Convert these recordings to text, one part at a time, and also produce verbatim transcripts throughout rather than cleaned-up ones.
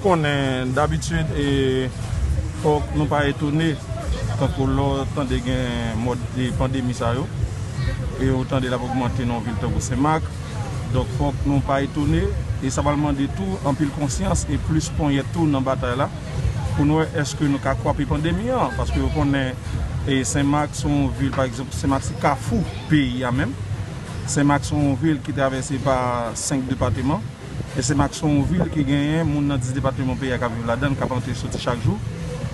Konnen dabitid, e, fòk nou pa etone, tankou lè w tande gen mòd de pandemi sa yo, e ou tande l ap ogmante nan yon vil tankou Senmak. Donk, fòk nou pa etone, e sa pral mande tou anpil konsyans e plis ponyèt tou nan batay la, pou nou wè èske nou ka kwape pandemi an, paske yo konnen, e, Senmak se yon vil, pa egzanp, Senmak se kafou peyi a menm. Senmak se yon vil ki travèse pa senk depatman. E Senmak se yon vil ki genyen moun nan dis depatman peyi a k ap viv ladan l, k ap antre soti chak jou.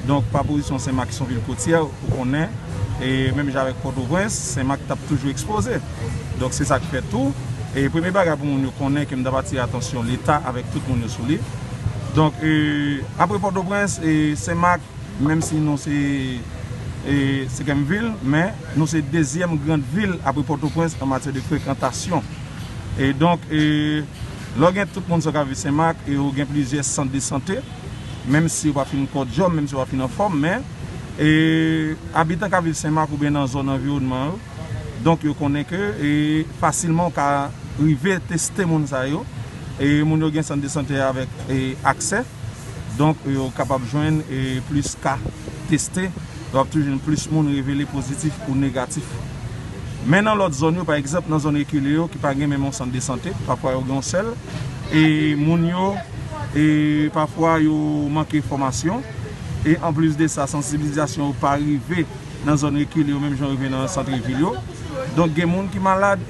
Donk, pa pozisyon Senmak ki se yon vil kotyè, ou konnen, e menm jan avèk Pòtoprens, Senmak t ap toujou ekspoze. Donk, se sa k fèt tou. E premye bagay pou moun yo konnen ke m t ap atire atansyon Leta avèk tout moun yo sou li. Donk, e, apre Pòtoprens, e Senmak, menm si nou se, e, senkyèm vil, men nou se dezyèm grann vil apre Pòtoprens an matyè de frekantasyon. E donk, e, lè w gen tout moun sa w ka viv Senmak, e ou gen plizyè sant de sante, menm si yo pa fin kòdyòm, menm si yo pa fin anfòm, men, e, abitan k ap viv Senmak oubyen nan zòn anviwònman yo, donk yo konnen ke, e, fasilman w ka rive teste moun sa yo, e moun yo gen sant de sante avèk, e, aksè. Donk, yo kapab jwenn, e, plis ka teste, yo ap toujou jwenn plis moun revele pozitif ou negatif. Men nan lòt zòn yo, pa egzanp, nan zòn rekile yo, ki pa gen menm yon sant de sante, pafwa yo gen yon sèl, e moun yo, e pafwa yo manke fòmasyon, e anplis de sa, sansibilizasyon yo pa rive nan zòn rekile yo, menm jan yo rive nan sant vil yo. Donk, gen moun ki malad,